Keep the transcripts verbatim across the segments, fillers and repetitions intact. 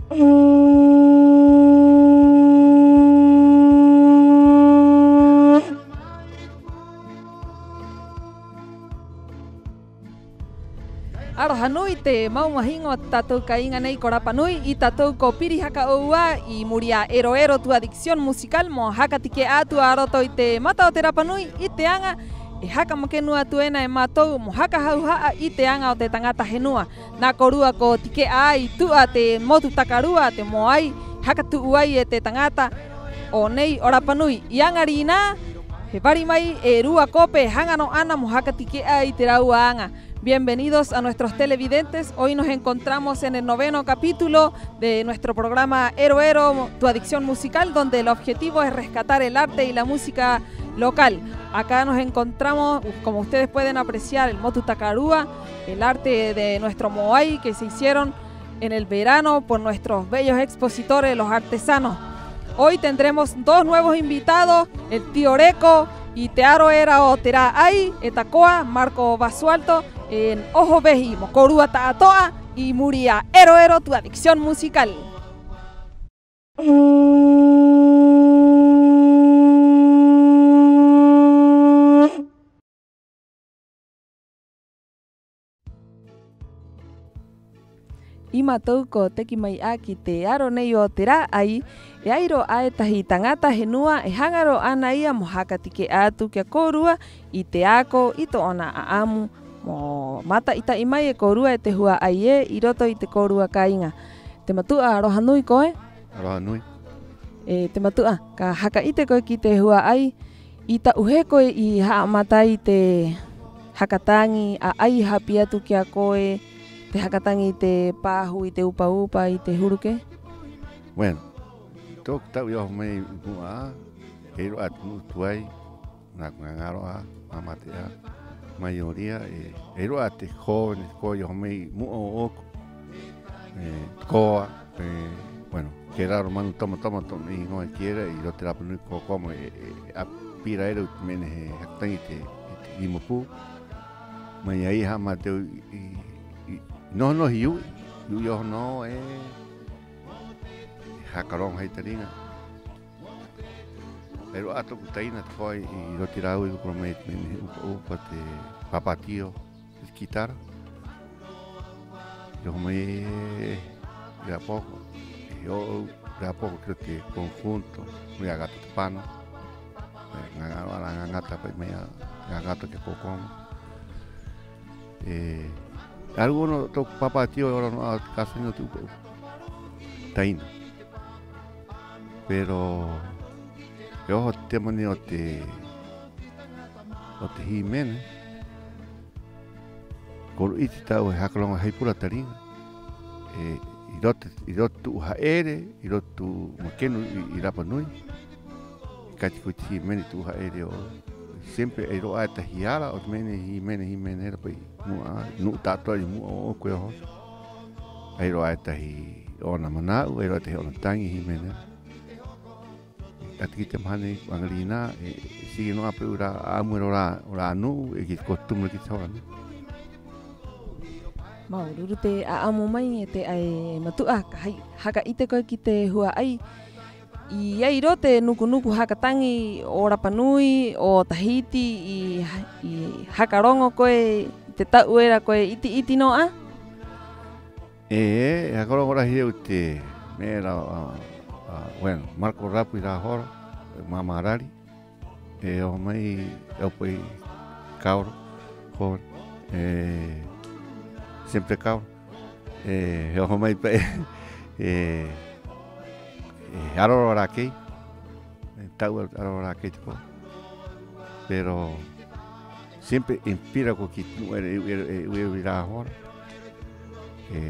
'Aroha nui te mau mahiŋo o te tātou kāiŋa nei ko Rapa Nui, 'i tātou ko piri haka 'ou 'ā 'i muri i a Ero Ero, tu adicción musical, mo haka take'a atu a roto i te mata o te Rapa Nui i te aŋa e haka makenu atu ena e mātou mo haka hauha'a i te aŋa o te taŋata henua. Nā kōrua ko take'a 'ā i tu'a te motu takarua, te mōai haka tu'u ai e te taŋata o nei o Rapa Nui. 'I 'aŋa rinā, he vari mai e rua kope e haŋa nō 'ana mo haka take'a i te rāua aŋa. Bienvenidos a nuestros televidentes. Hoy nos encontramos en el noveno capítulo de nuestro programa Ero Ero, tu adicción musical, donde el objetivo es rescatar el arte y la música local. Acá nos encontramos, como ustedes pueden apreciar, el motu takarua, el arte de nuestro mōai que se hicieron en el verano por nuestros bellos expositores, los artesanos. Hoy tendremos dos nuevos invitados, el tío Reco y te aro era o te rā 'ai, e tako'a, Marco Basualto, en Oho Vehi, mo kōrua ta'ato'a 'i muri i a Ero Ero, tu adicción musical. 'I mātou ko teki mai 'ā ki te aro nei o te rā 'ai, e ai rō 'ā e tahi taŋata henua e haŋa rō 'ana ia mo haka take'a atu ki a kōrua i te ako, i tō'ona 'a'amu, mo māta'i-ta'i mai e kōrua e te hua'ai ē 'i roto i te kōrua kāiŋa. Te matu'a, 'aroha nui koe. 'Aroha nui. E, te matu'a, ka haka 'ite koe ki te hua'ai, 'i ta'u hē koe i ha'amata ai te haka taŋi, 'a 'ai hāpī atu ki a koe te haka taŋi i te pāhu, i te upa-upa, i te huru kē? Bueno, tō'oku ta'u i oho mai mu'a 'ā, e ai rō 'ā te nu'u tuai, nā ko ŋa-ŋaro 'ā, māmate 'ā, mayoría, e, e ai rō 'ā te jóvenes, te koa i oho mai mu'a ō'oku, e, te koa, e, bueno, kē raro manu toma-toma tō'ona 'īŋoa kī era, 'i roto i te Rapa Nui ko koa mo e, e, e 'āpī rō era 'i te me'e nei he haka taŋi i te, i te rima pū. Mai ai ha'amata au i, i, i noho-noho i u'i, i u'i i oho nō, e, e haka roŋo hai tariŋa. E ai rō 'ā tō'oku taina tako'a 'i roto i a rāua i uka rō mai i te me'e nei he upa-upa, te pāpātio, te kitara. I oho mai e, e rā poko, e o'ou, rā poko ki roto i te conjunto, mai a Gato Tupano. E, ŋa-ŋaro 'ā rā ŋa-ŋata pa'i mai a, a Gato ki a Kokomo. E, a rua nō tō'oku pāpātio e ora nō 'ā o te kasa nei o te upa-upa. Taina. Pero e oho te tema nei o te, o te hīmene, ko uru 'ite tāua he haka roŋo hai pū rā tariŋa. E, 'i roto, 'i roto tu'u ha'ere, 'i roto tu'u makenu 'i, 'i Rapa Nui, e kati koe i te hīmene tu'u ha'ere ō'ou. Siempre e ai rō 'ā e tahi ara o te me'e nei hīmene, hīmene era pa'i mu'a, nu'u ta'ato'a 'i mu'a ō'oku e oho. E ai rō 'ā e tahi ō'ona mana'u, e ai rō 'ā e tahi ō'ona taŋi hīmene era. 'Ātā ki te mahana nei, 'aŋarinā, e, e sigue nō 'ā pa'i o rā 'a'amu era o rā, o rā nu'u, e ki te costumbre ki te hora nei. Māuru-uru te 'a'amu mai, e te, e matu'a, ka hai, haka 'ite koe ki te hua'ai. I ai rō te nuku-nuku haka taŋi o Rapa Nui, o Tahiti, i, i haka roŋo koe i te ta'u era koe 'iti-'iti nō 'ā? E, e haka roŋo rahi au i te me'e era, a, a, bueno, Marco Rapu 'i rā hora, Māmā Rari. E oho mai, e au pa'i cabro, joven, e, siempre cabro. E, e oho mai pa'i, e, e, aroro rā kei, e, ta'u aroro rā kei tako'a. Pero siempre inspira koe ki te nu'u era e u'i era, e u'i era 'i rā hora. E,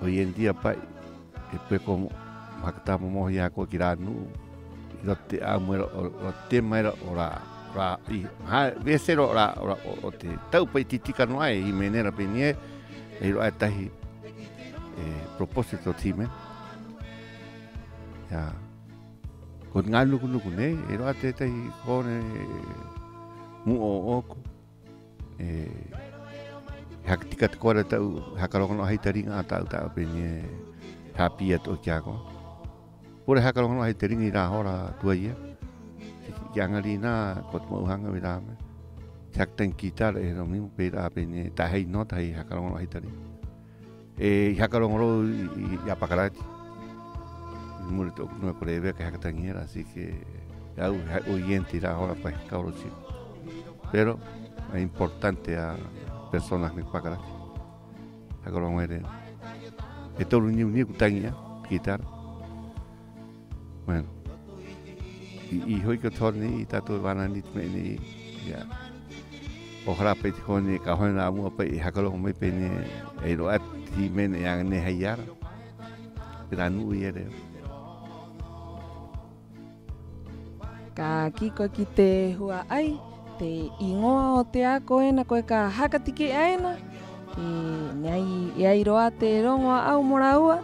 hoy en día pa'i, e puke koe mo haka tāmomoho i a koe ki rā nu'u, 'i roto te 'a'amu era, o, o te tema era o rā, o rā, i, ha, vez era o rā, o rā, o, o te ta'u pa'i tī-tika nō 'ā e hīmene era pē nei ē, e ai rō 'ā e tahi, e, propósito o te hīmene. Ya. Ko te ŋā nuku-nuku nei, e ai rō 'ā tētahi kone mu'a ō'oku, e, He haka tika tako'a rā tā'u haka roŋo-roŋo hai taŋi 'ā tā'u, tā'u pē nei ē hāpī atu ki a koe. Pura haka roŋo-roŋo hai taŋi 'i rā hora tuai ē. Ki, ki 'aŋarinā ko te ma'u haŋa 'i rā me'e. Te haka taŋi kītara e lo mismo pē rā pē nei ē, ta'e hai nota, hai haka roŋo-roŋo hai taŋi. 'E i haka roŋo rō i, i, i a Pakarati. I muri i tō'oku nua ko Rebeca i haka taŋi era, así que a au he oyente 'i rā hora pa he cabro chico. Pero é importante a persona me'e ko Pakarati. Haka roŋo era e toru niu-niu ko taŋi 'ā kītara. Bueno. I, i ho'i ko te hora nei i tātou e vānaŋa nei te me'e nei, ia. Oho rā pa'i te hora nei ka oho ena a mu'a pa'i e haka roŋo mai pē nei ē: e ai rō 'ā te hīmene e aŋa nei hai ara, pē rā nu'u i era. Ka kī koe ki te hua'ai, te 'īŋoa o te ako ena koe ka haka take'a ena, e, e ai, e ai rō 'ā te roŋo a au mo rāua.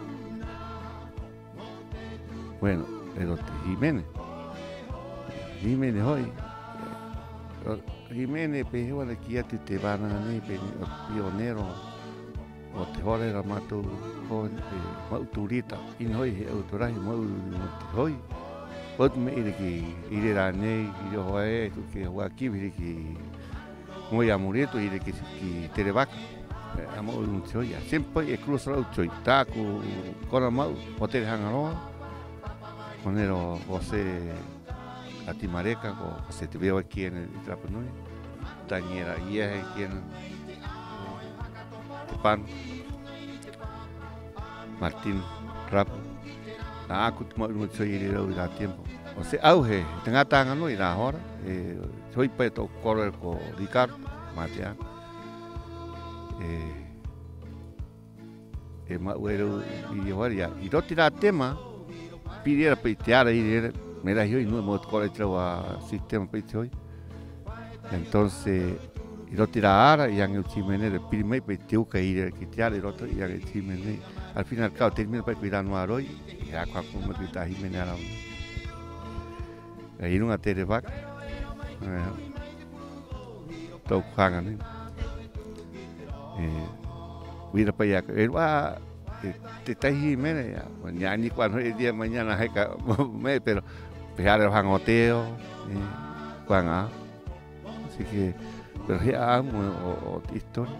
Bueno, e roto i te hīmene. Hīmene ho'i. Hīmene pē hē au ana kī atu i te vānaŋa nei pē nei o te pionero o te hora era a mātou ho'i, e, ma'u tūrita. 'Ina ho'i he auto rahi ma'u mo te ho'i. Pau te me'e ira ki, ira rā nei, ira oho ē, tu'u ki Hua'akivi, ira ki Moe Amureto, ira ki, ki Terevaka. E, a ma'u mo te ho'i, a siempre pa'i e cruza rō 'ā te ho'i. Tā'aku kona ma'u, mo Tere Haŋa Roa, kona era o José Atimareka, ko José Te Veo e kī ena 'i te Rapa Nui. Taŋi era i ehe e kī ena Te Pano. Martín Rapu. Tā'aku te ma'u mo te ho'i era 'i rā tiempo. O sea, a au he, he taŋata aŋa nō 'i rā hora, e, ho'i pa'i tō'oku koro era ko Ricardo, mate 'ā. E, e ma'u era au 'i rā hora, ia. 'I roto i rā tema, piri era pa'i te ara ira era, me'e rahi ho'i nua mo te koro i te rāua sistema pa'i te ho'i. Entonces, 'i roto i rā ara i aŋa e au te hīmene era, piri mai pa'i te uka ira era ki te ara 'i roto i aŋa e au te hīmene nei. Al fin y al cabo, termina pa'i ko irā nō rō i, i haka haka mai ko i ta'a hīmene ara. E, 'i ruŋa Terevaka. E, tō'oku haŋa nei. E, 'o ira pa'i a koe, e, rua, e, te tētahi hīmene, ia, mañana, kuā nō ho'i e día mañana hai ka, me'e, pero pē hē era haŋa o te o, e, kuā ŋā. Así que, pero he 'a'amu o, o, o te historia.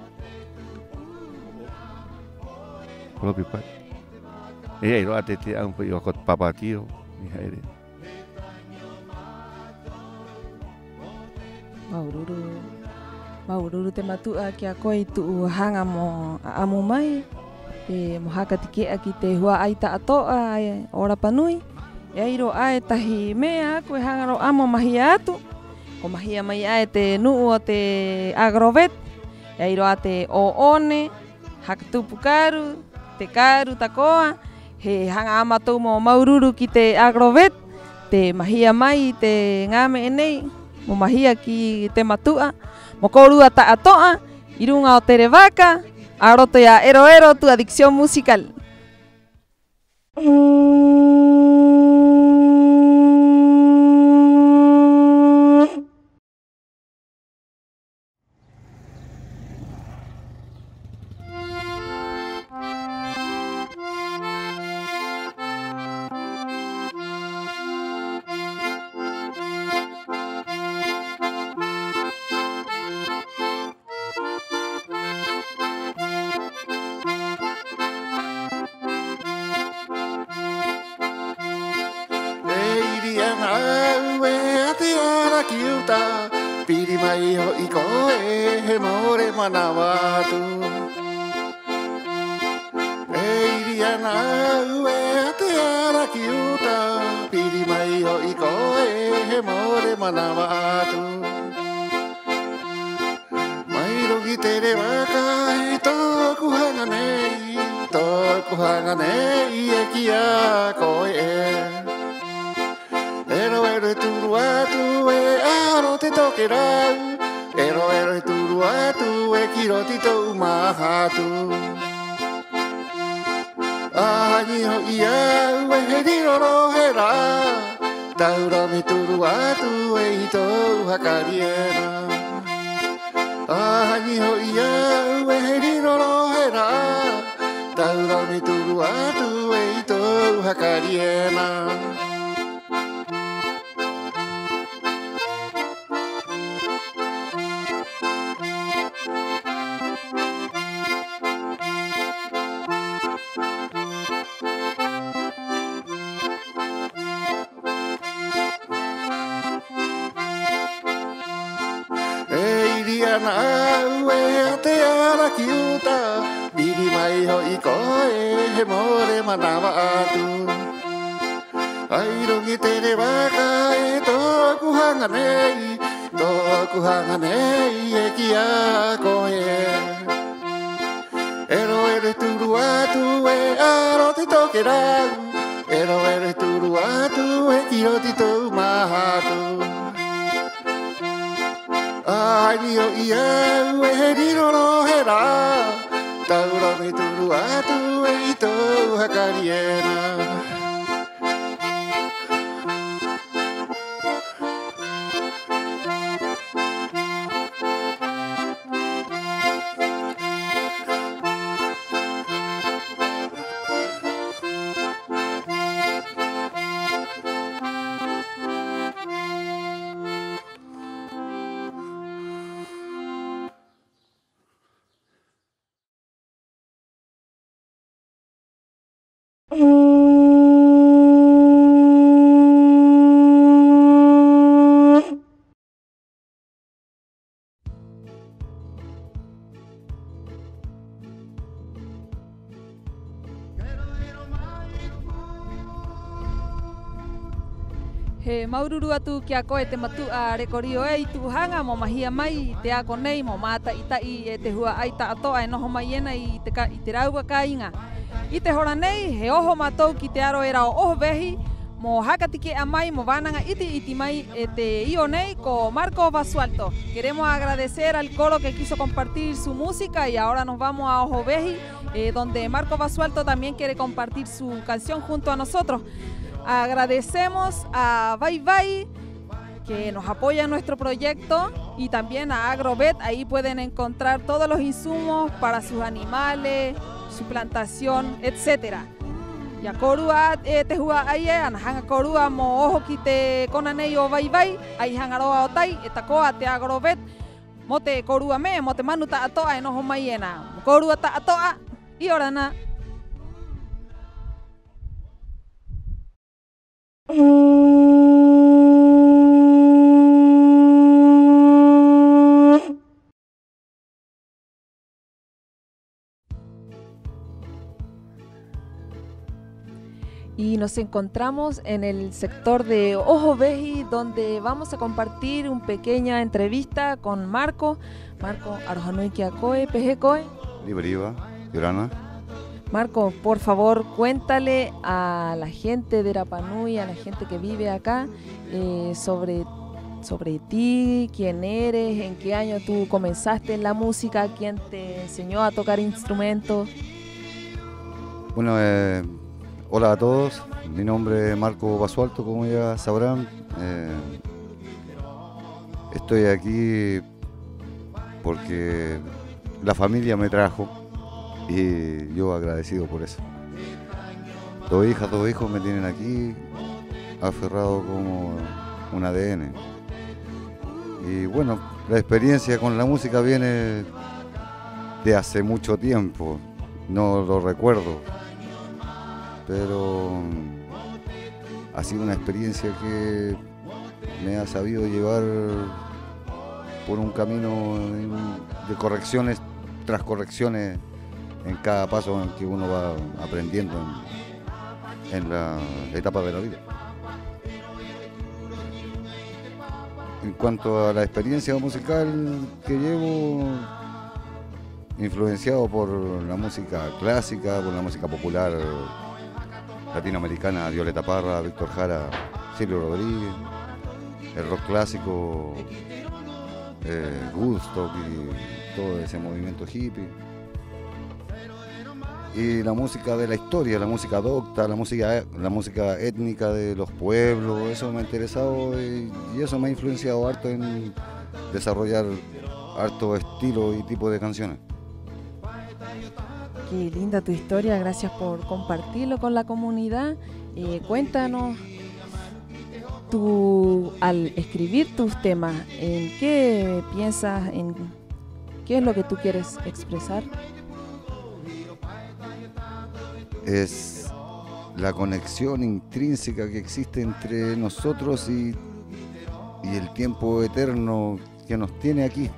Propio pa'i. E ai rō 'ā te, te 'a'amu pa'i o ko te pāpātio, i ha'ere. Māuru-uru, māuru-uru te matu'a ki a koe i tu'u haŋa mo 'a'amu mai, 'e mo haka take'a ki te hua'ai ta'ato'a, e, o Rapa Nui. E ai rō 'ā e tahi me'e a au e haŋa rō 'ā mo mahia atu. Ko mahia mai 'ā e te nu'u o te Agrovet. E ai rō 'ā te 'ō'one, haka tupu karu, te karu tako'a, he haŋa 'ā mātou mo māuru-uru ki te Agrovet, te mahia mai i te ŋā me'e nei, mo mahia ki te matu'a, mo kōrua ta'ato'a, 'i ruŋa o Terevaka, a roto i a Ero Ero, tu adicción musical. E iri 'ana a au e a te ara ki uta, piri mai ho'i koe he more manava atu. E iri 'ana a au e a te ara ki uta, piri mai ho'i koe he more manava atu. Mai roŋi Terevaka e tō'oku haŋa nei, tō'oku haŋa nei e kī a koe ē. Ero-ero e turu atu e aro te tokerau, ero-ero e turu atu e ki roto i to'u māhatu. Ahaŋi ho'i a au e he riro rohe rā, taura me turu atu e i to'u hakari era. 'Aŋi ho'i a au e he riro rohe rā, taurome turu atu e i tō'u hakari ena. E iri 'ana a au e a te ara ki uta, piri mai ho'i koe he more manava atu. Ai ruŋa i te revaka e tō'oku haŋa nei, tō'oku haŋa nei e kī a koe. Ero-ero e turu atu e a roto i tō kerau, ero-ero e turu atu e ki roto i tō'u māhatu. 'Aŋi ho'i a au e he riro rohe rā, taurome turu atu e i tō'u hakari ena. He māuru-uru atu ki a koe te matu'a Rekorio ē, i tu'u haŋa mo mahia mai i te ako nei mo māta'i-ta'i e te hua'ai ta'ato'a e noho mai ena i te ka-, i te rāua kāiŋa. 'I te hora nei, he oho mātou ki te aro era o Oho Vehi, mo haka take'a mai, mo vānaŋa 'iti-'iti mai e te io nei ko Marco Basualto. Queremos agradecer al coro que quiso compartir su música y ahora nos vamos a Oho Vehi, eh, donde Marco Basualto también quiere compartir su canción junto a nosotros. Agradecemos a Vai Vai, que nos apoya en nuestro proyecto, y también a Agrovet. Ahí pueden encontrar todos los insumos para sus animales, su plantación, etcétera. 'I a kōrua, e te hua'ai ē, ana haŋa kōrua mo oho ki te kona nei o Vai Vai, 'ai Haŋa Roa o Tai, e tako'a te Agrovet, mo te kōrua me'e, mo te manu ta'ato'a e noho mai ena. Mo kōrua ta'ato'a, 'iorana. Y nos encontramos en el sector de Oho Vehi, donde vamos a compartir una pequeña entrevista con Marco. Marco, aroha nui ki a koe, ¿pē hē koe? Riva-riva, 'iorana. Marco, por favor, cuéntale a la gente de Rapa Nui, a la gente que vive acá, eh, sobre, sobre ti, quién eres, en qué año tú comenzaste en la música, quién te enseñó a tocar instrumentos. Bueno, eh, hola a todos, mi nombre es Marco Basualto, como ya sabrán. Eh, estoy aquí porque la familia me trajo y yo agradecido por eso. Dos hijas, dos hijos me tienen aquí aferrado como un A D N. Y bueno, la experiencia con la música viene de hace mucho tiempo, no lo recuerdo, pero ha sido una experiencia que me ha sabido llevar por un camino de correcciones tras correcciones en cada paso en que uno va aprendiendo en, en la etapa de la vida. En cuanto a la experiencia musical que llevo, influenciado por la música clásica, por la música popular latinoamericana, Violeta Parra, Víctor Jara, Silvio Rodríguez, el rock clásico, eh, Woodstock y todo ese movimiento hippie. Y la música de la historia, la música docta, la música, la música étnica de los pueblos, eso me ha interesado y, y eso me ha influenciado harto en desarrollar harto estilo y tipo de canciones. Qué linda tu historia, gracias por compartirlo con la comunidad. Eh, cuéntanos, tú, al escribir tus temas, ¿en qué piensas? ¿En qué es lo que tú quieres expresar? Es la conexión intrínseca que existe entre nosotros y, y el tiempo eterno que nos tiene aquí.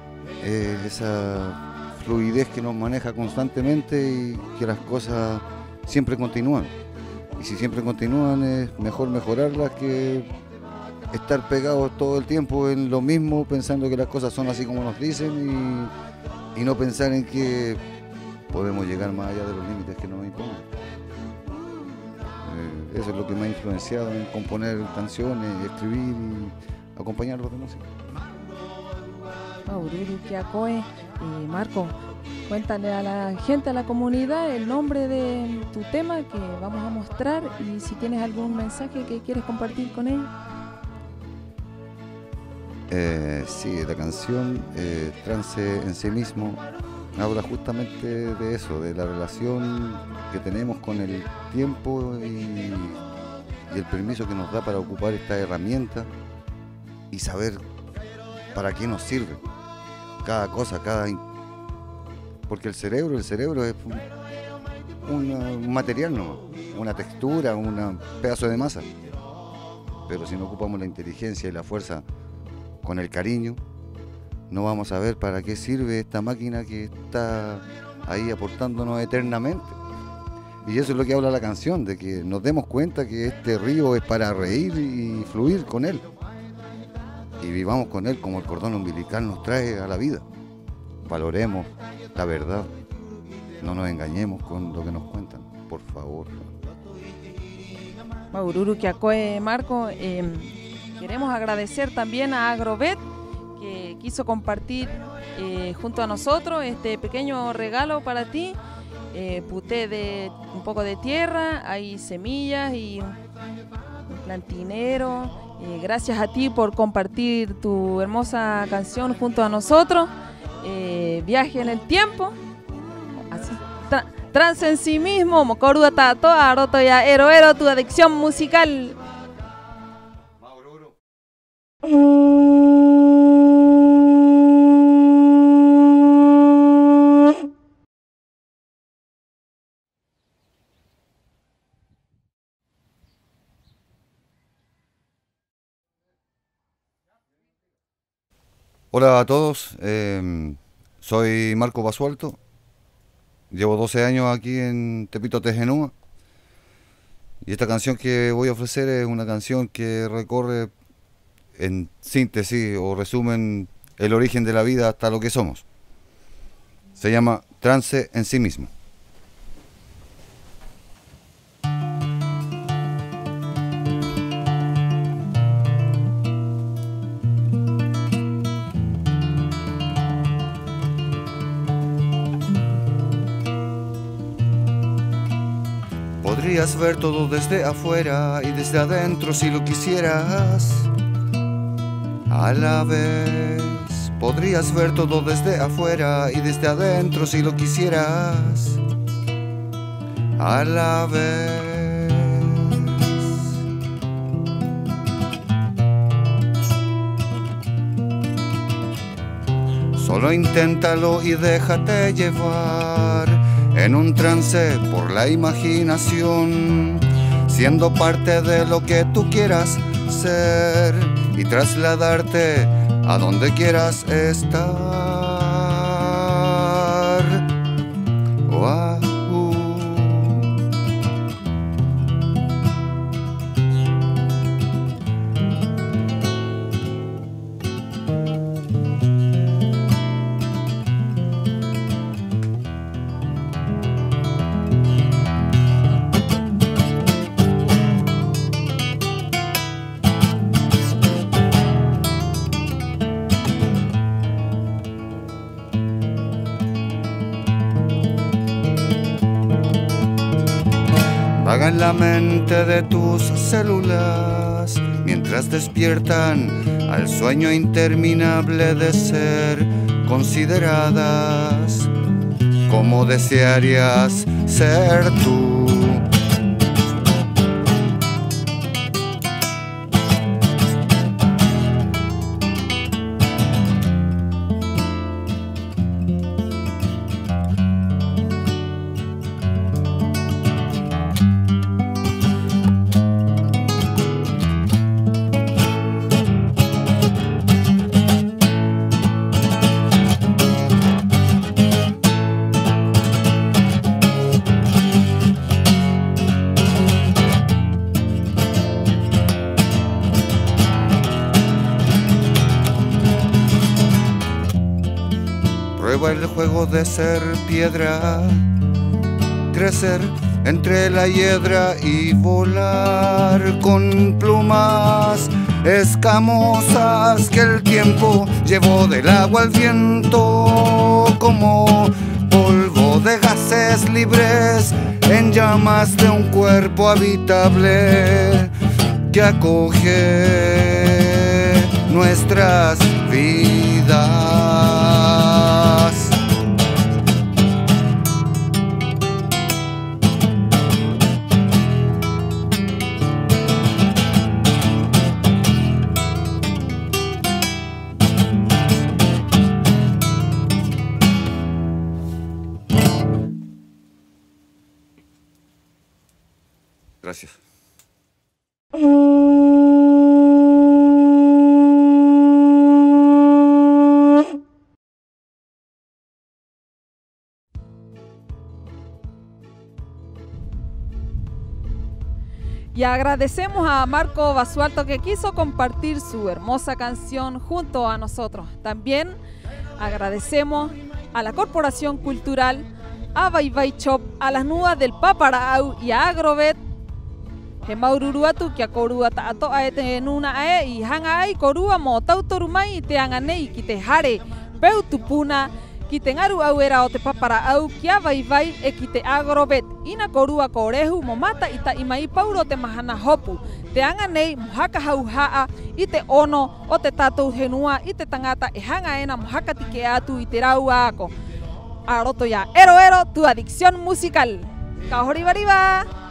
Eh, esa fluidez que nos maneja constantemente y que las cosas siempre continúan. Y si siempre continúan, es mejor mejorarlas que estar pegados todo el tiempo en lo mismo, pensando que las cosas son así como nos dicen y, y no pensar en que podemos llegar más allá de los límites que nos imponen. Eh, eso es lo que me ha influenciado en componer canciones, escribir y acompañarlos de música. Māuru-uru ki a koe. Eh, Marco, cuéntale a la gente, a la comunidad, el nombre de tu tema que vamos a mostrar y si tienes algún mensaje que quieres compartir con ellos. Eh, sí, la canción, eh, Trance en sí mismo habla justamente de eso, de la relación que tenemos con el tiempo y, y el permiso que nos da para ocupar esta herramienta y saber para qué nos sirve cada cosa, cada in-, porque el cerebro, el cerebro es un, un, uh, un material nomás, una textura, una, un pedazo de masa. Pero si no ocupamos la inteligencia y la fuerza con el cariño, no vamos a ver para qué sirve esta máquina que está ahí aportándonos eternamente. Y eso es lo que habla la canción, de que nos demos cuenta que este río es para reír y fluir con él. Y vivamos con él como el cordón umbilical nos trae a la vida. Valoremos la verdad. No nos engañemos con lo que nos cuentan, por favor. Māuru-uru ki a koe, Marco. Em, queremos agradecer también a Agrovet, que quiso compartir, eh, junto a nosotros este pequeño regalo para ti. Eh, puté de un poco de tierra, hay semillas y un, un plantinero. Eh, gracias a ti por compartir tu hermosa canción junto a nosotros. Eh, Viaje en el tiempo. Así. Tra-, Trance en sí mismo, mo kōrua ta'ato'a a roto i a Ero Ero, tu adicción musical. Hola a todos, em, soy Marco Basualto, llevo doce años aquí en Tepito Tejenúa y esta canción que voy a ofrecer es una canción que recorre en síntesis o resumen el origen de la vida hasta lo que somos. Se llama Trance en sí mismo. Podrías ver todo desde afuera y desde adentro si lo quisieras. A la vez, podrías ver todo desde afuera y desde adentro si lo quisieras. A la vez. Solo inténtalo y déjate llevar en un trance por la imaginación, siendo parte de lo que tú quieras ser y trasladarte a donde quieras estar. Wahoo. Vaga en la mente de tus células mientras despiertan al sueño interminable de ser Consideradas como desearías ser tú. Prueba el juego de ser piedra, crecer entre la hiedra y volar con plumas escamosas que el tiempo llevó del agua al viento como polvo de gases libres en llamas de un cuerpo habitable que acoge nuestras vidas. Gracias. Y agradecemos a Marco Basualto que quiso compartir su hermosa canción junto a nosotros. También agradecemos a la Corporación Cultural, a Vai Vai Shop, a las nua del Papara'au y a Agrovet. He māuru-uru atu ki a kōrua ta'ato'a e te nūna'a ē i haŋa ai kōrua mo tauturu mai i te aŋa nei ki te hare peu tupuna, ki te ŋaru'au era o te Papara'au, ki a Vai Vai 'e ki te Agrovet, 'ina kōrua ko rehu mo māta'i-ta'i mai paurō te mahana hopu. Te aŋa nei mo haka hauha'a i te 'ono o te tātou henua i te taŋata e haŋa ena mo haka tike'a atu i te rāua ako. A roto i a Ero Ero, tu adicción musical. Ka oho riva-riva.